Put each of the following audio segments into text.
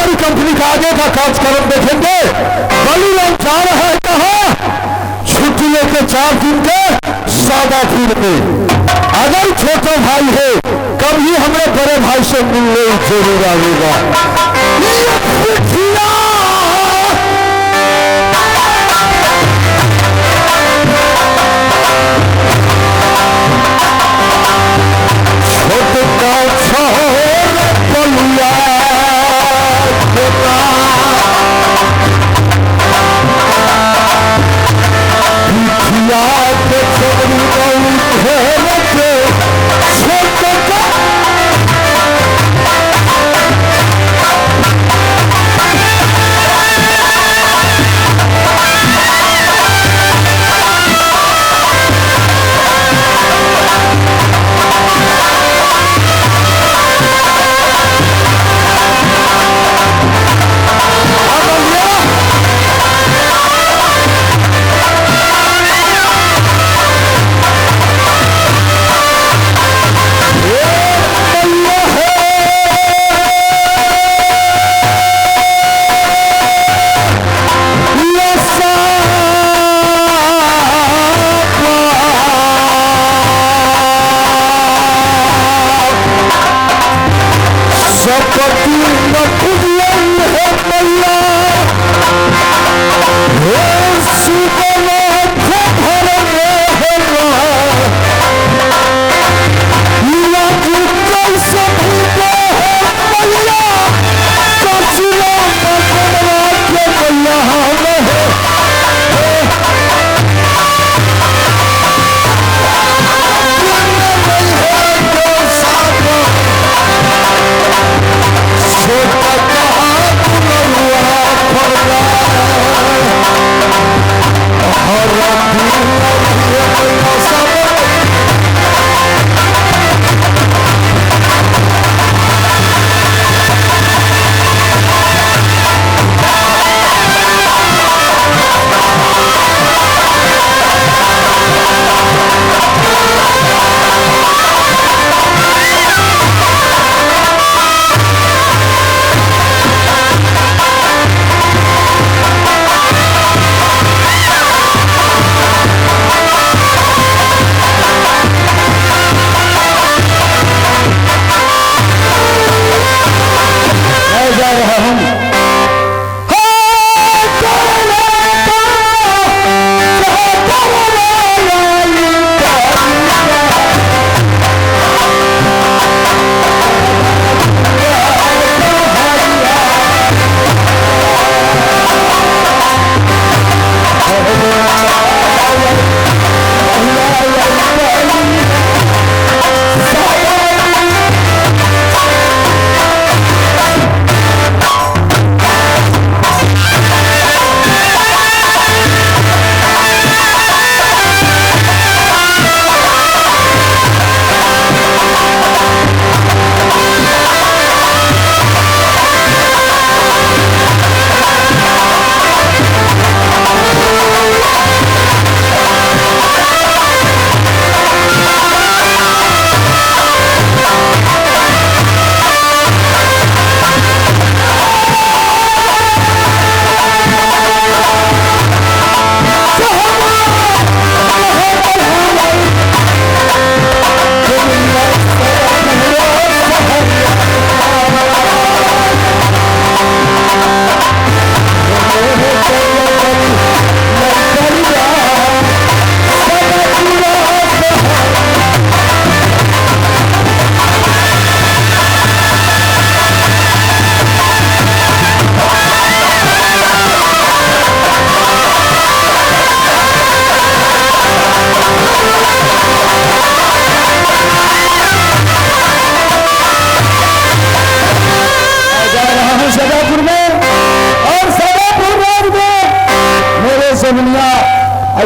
हमारी कंपनी का आगे का कार्यक्रम देखेंगे। बलीराम जा रहा है कहा? छुट्टी लेके 4 दिन के सादापुर में। अगर छोटे भाई है कभी हमारे बड़े भाई से मिलने जरूर आएगा।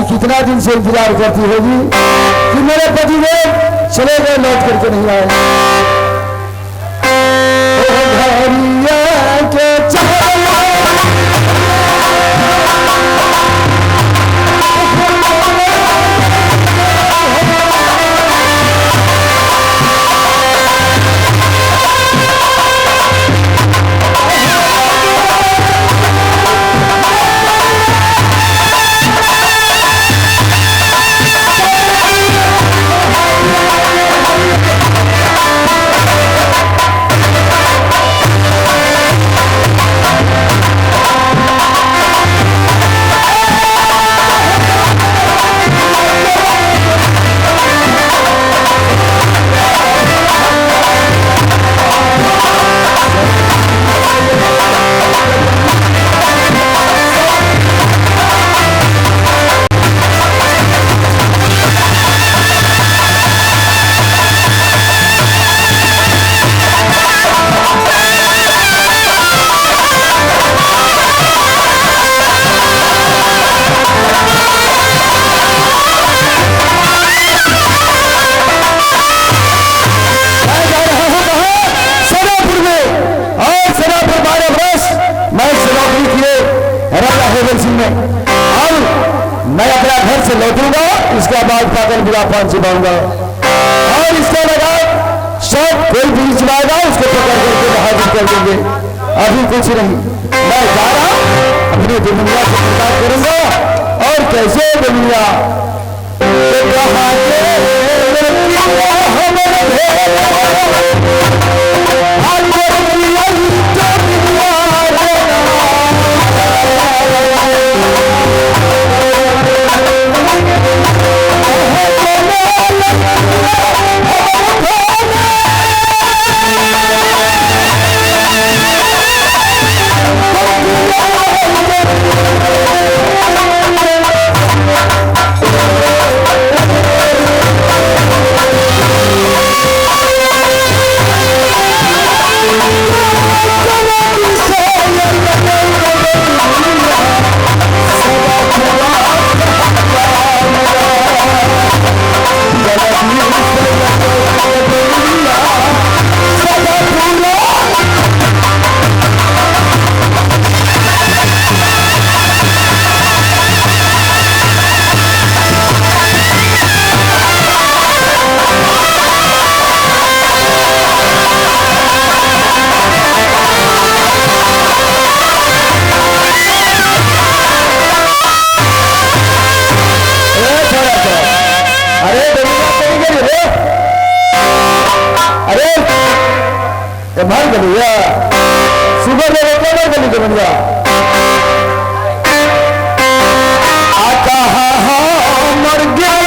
कितना दिन से इंतजार करती होगी कि मेरे पति देव चले गए, लौट करके नहीं आए। के इसका बाद पागल बुरा पान चिबाऊंगा और इसका लगा सब कोई भी चिबाएगा उसको पकड़ करके हाजिर कर देंगे। अभी कुछ नहीं, मैं जा रहा हूं अपनी दुनिया से मुलाकात करूंगा। और कैसे दुनिया अरे दुनिया चली गई रे। अरे ये मर गई या सुबह में रोटला मर गई दुनिया आता मर गया।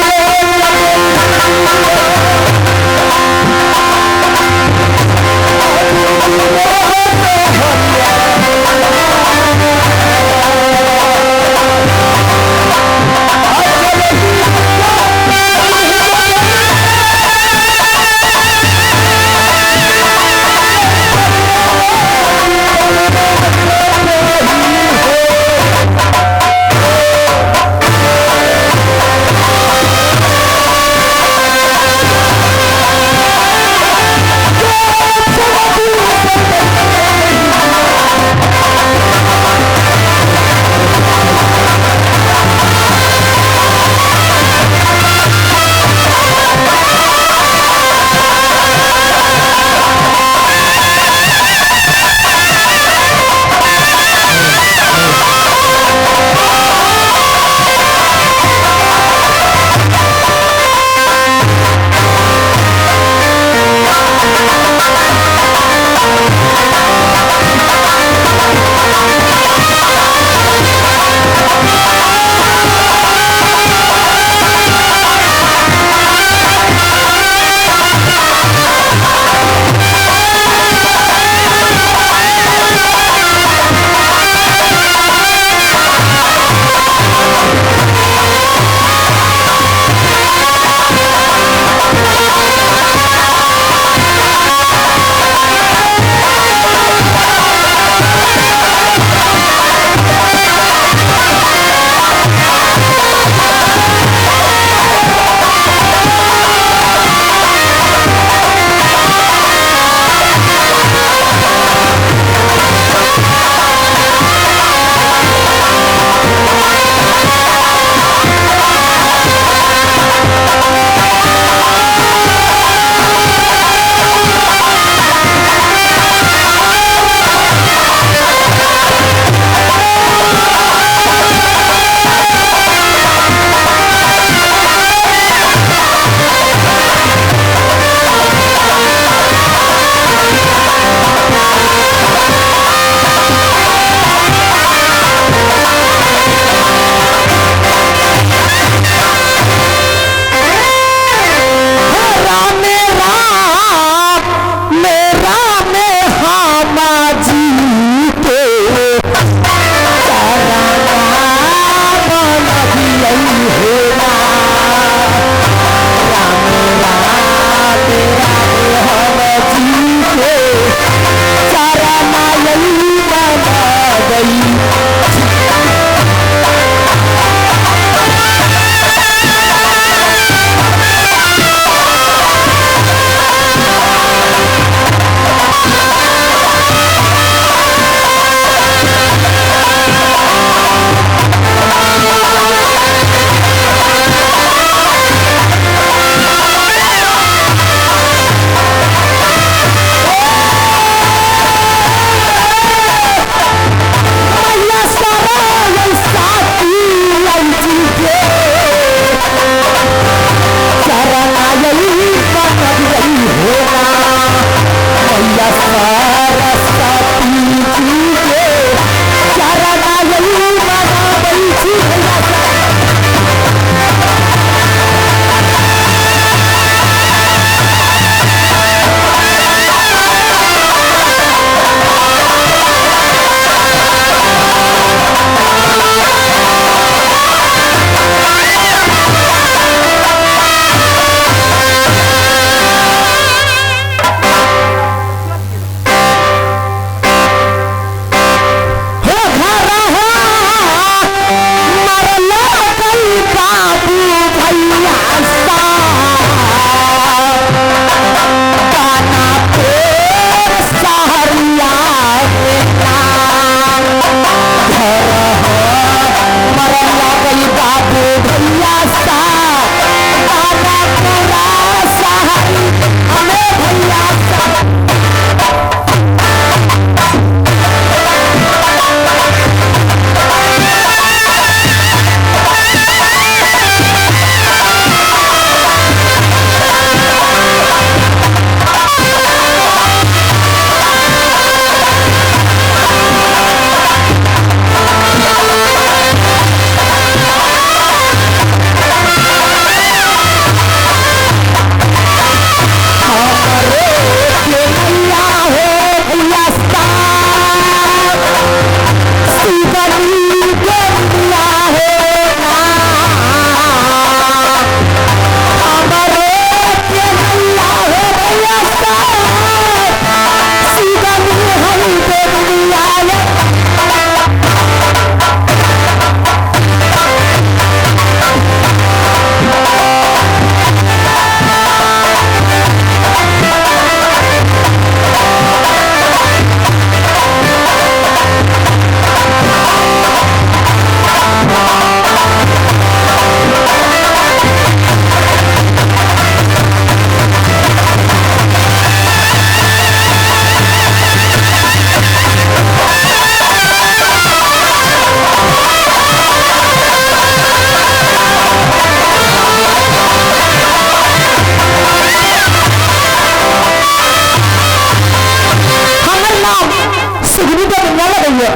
सुगनी के दुनिया लगैया।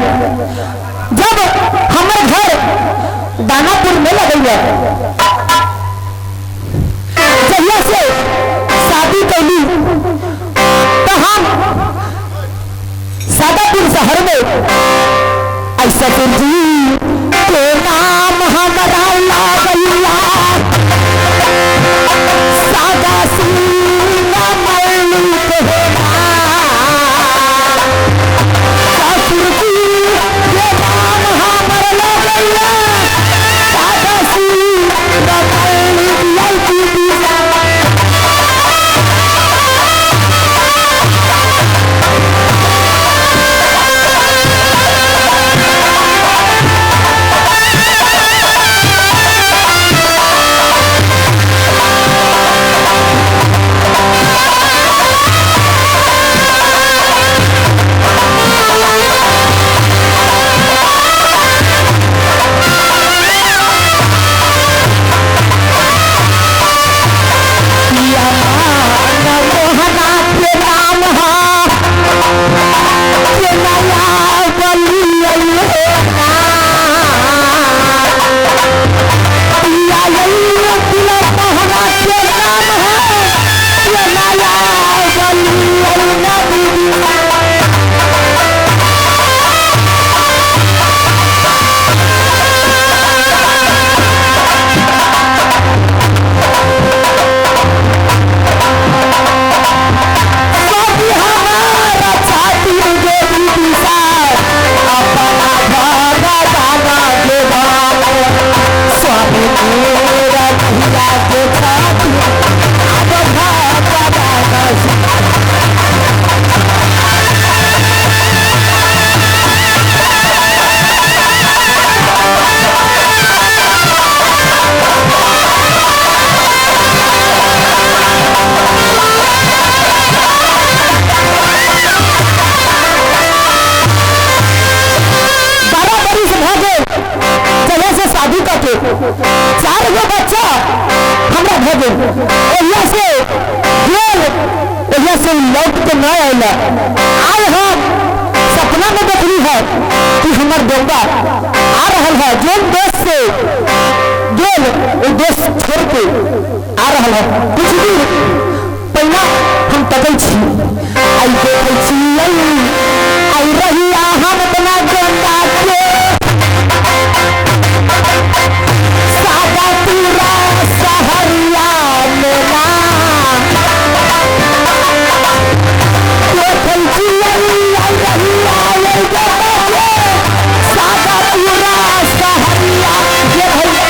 जब हमर घर दानापुर में लगैया, जहिया से शादी कैली तो हम सादापुर शहर में ऐसा जी के नाम हमारा लगैया, सादा सीना मल्लिक होना। ससुर जी के नाम हमर लगैया, सादा सीना मल्लिक लड़की। मोहना के नाम हा के नया बली होना। पिया पिया मोहना के नाम है के नया बली होना। स्वामी हमारा छाती देवी दिशा अपना भागा दाना के बाप। स्वामी मेरा भैया के छाती अब भागा दाना। बारह बरिस भऽ गेल जहिया से शादी करके, 4 गो बच्चा हमरा भऽ गेल। ओहिया से गेल, ओहिया से लौट के न आयला। आइ हम सपना में देखली है कि हमर बेटा आ रहल है, जोन देश से गेल ओ देश छोड़ के आ रहल है। कुछ दिन पहिला हम तकै छी, आइ देखै छी आई रहिया हम अपना गोंडा के सादा पूरा सहरिया मेला। देखै छी आई रहिया आई गोंडा के सादा पूरा सहरिया जे भैया।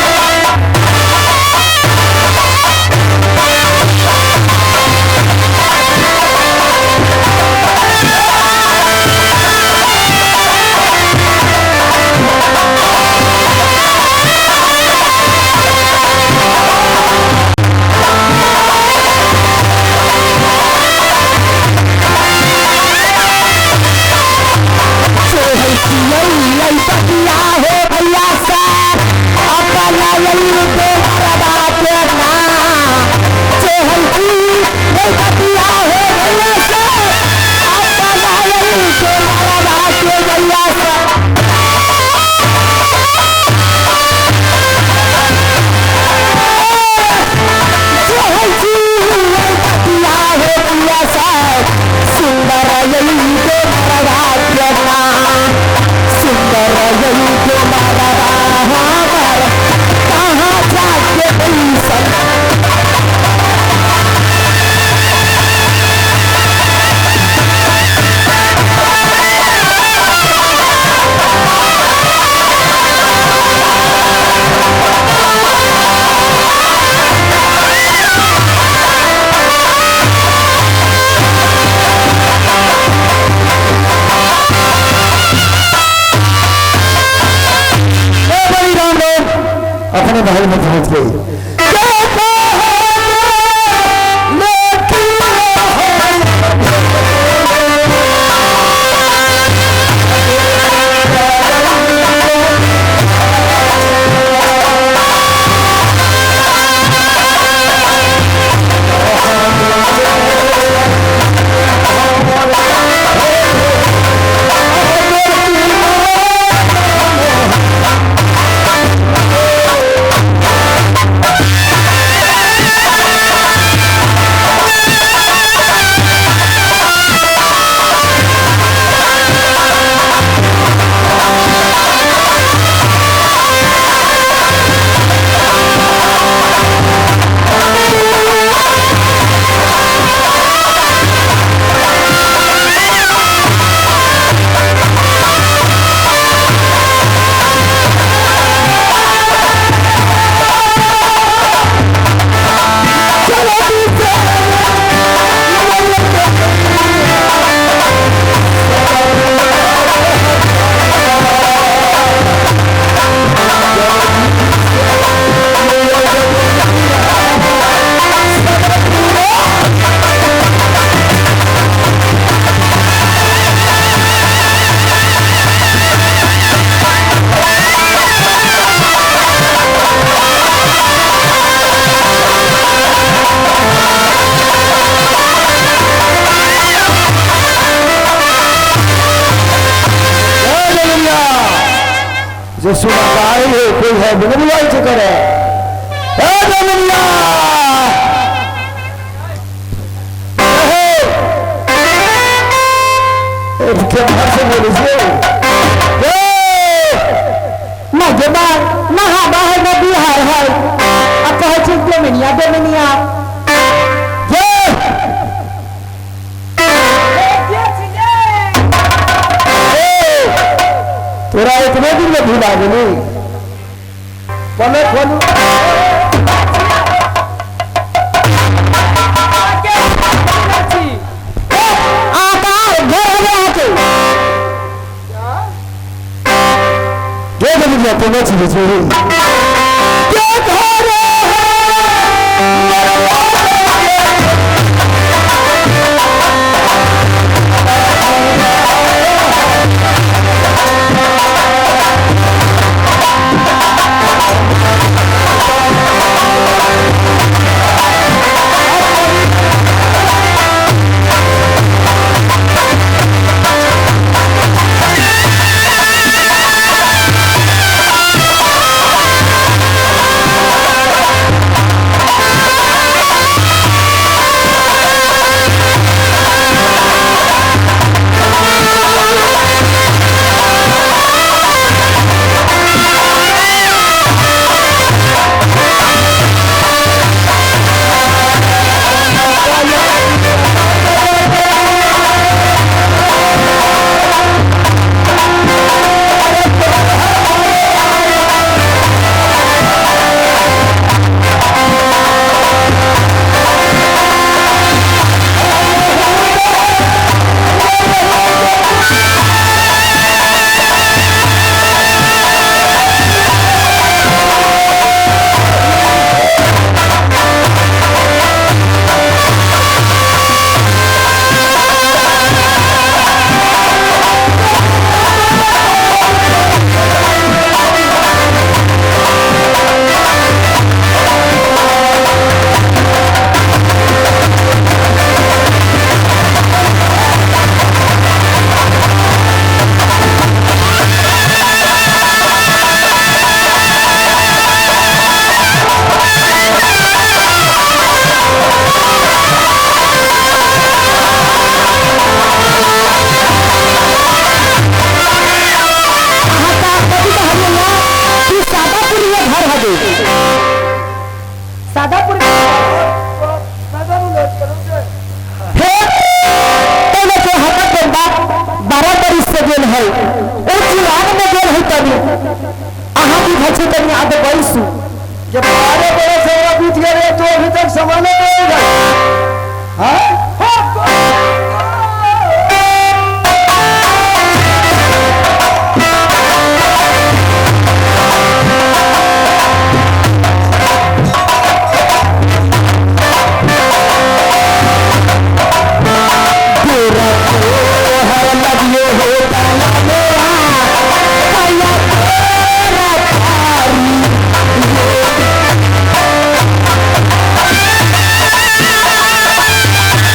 अपने महल में पहुंच गई। जे सुनाताई है कोई है बिना बुलाई से करे। ए जमुनिया, ए के भाषा बोले छे? ए ना जबा नहाबा है ना बिहार है आ कहै छै डोमिनिया डोमिनिया। जे तोरा इतने दिन में भूला गेली? पलक खोलू। आता घर हवे आके के जमुनिया तो न छी छी के घर अहाँ का कथी कहलियै या कि सादापुर में घर हवे? सादापुर हे पहले के हमर बंदा 12 बरिस से गेल है, ओ जुआन में गेल है। तनी अहाँ भी भछे तनी आद बैसू। जब 12 बरस हमरा बीत गए तो अभी तक समझ नहीं आएगा। हाँ गोरा तोहर लगियो हो ताला मेरा काया तोरा थारी। ए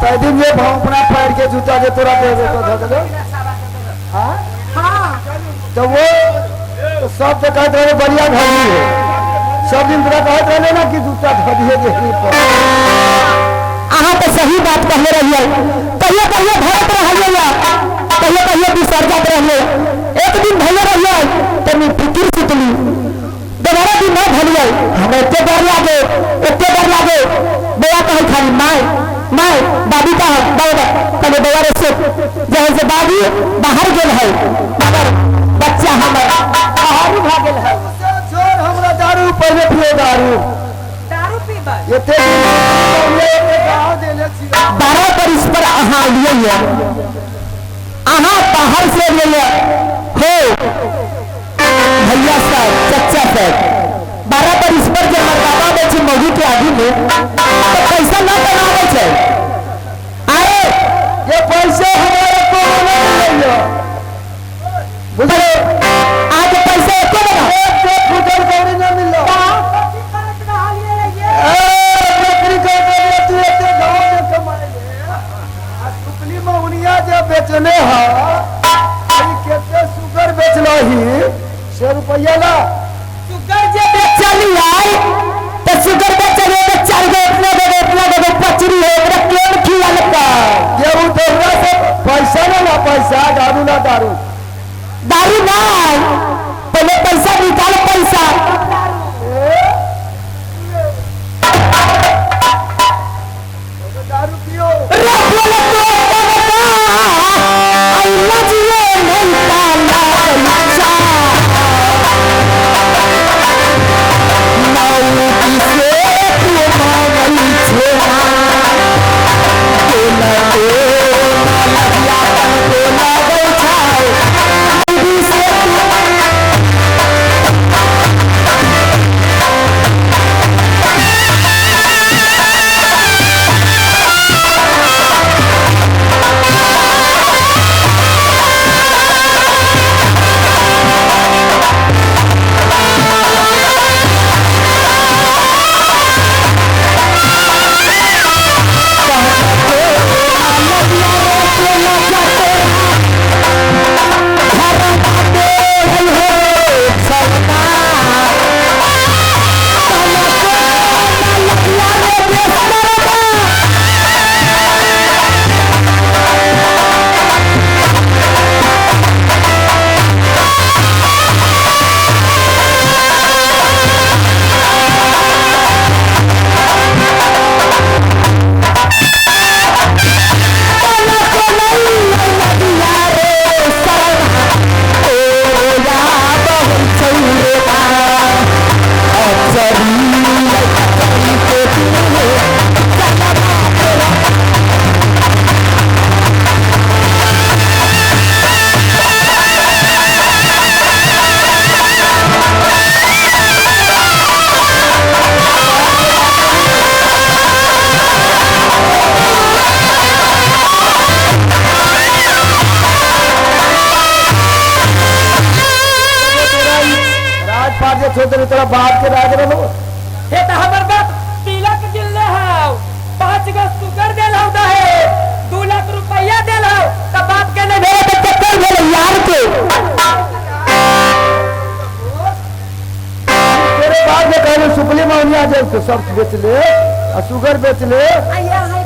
तै दिन जे हम अपना पैर के जूता जे तोरा देबे तो धऽ देलो। हाँ? तो वो तो सब तो कहते रहे बढ़िया घड़ी है। सब दिन तोरा कहते रहे ना कि जूता धऽ दिए देही पर। अहाँ तो सही बात कहले रहिए, कहियो कहियो भरत रहिए, कहियो कहियो बिसर जात रहिए। एक दिन भले रहिए तनी फिकिर सुतली, दोबारा दिन नहीं भलिए, हमें एते डर लागे, एते डर लागे। बौआ कहे खाली my my बाबी का बाबा कहे बौआ रे से जहे से बाबी बाहर गेल है मगर बच्चा हमर बाहर भा गेल है। छोड़ हमरा दारू पहिले पियो दारू। दारू पीबै। एते दिन एते गाँव देले छी। 12 बरिस पर अहाँ लिए, अहाँ बाहर से लिए हो भैया साहब चचा साहब, 12 बरिस पर जब मर्दाना आबै छै मौगी के आगू में तो पैसा ना बनाबै छै। अरे ये पैसा हमारे को नहीं मिलैया। बुझलो आज पैसा एको बना एक तो फुटल कौड़ी ना मिललो। ए नौकरी कर दे तू एते गाँव में कमाए ले। आ सुपली मौनिया जे बेचले ह, ई केते सुगर बेचलही से रुपया ला। सुगर जे बेचली आई तो सुगर बेचली तो 4 गो इतना दे इतना दे पचरी हो ओकरा केन खियालका। ये उ तोहरा से पैसा ना ला, पैसा दारू ला, दारू दारू ना पहले पैसा निकाल पैसा। दारू पियो। राजपाट जे छोड़ देले तोरा बाप के राज रहलो। हे त हमर बाप तिलक दिले हौ, 5 गो सुगर देल हौ दहे, 2 लाख रुपया देल हौ, त बाप के नहीं मेरे तो चक्कर भेल यार के। तेरे बाप के कहले सुपली मौनिया जे तो सब बेच ले आ सुगर बेच ले। आया है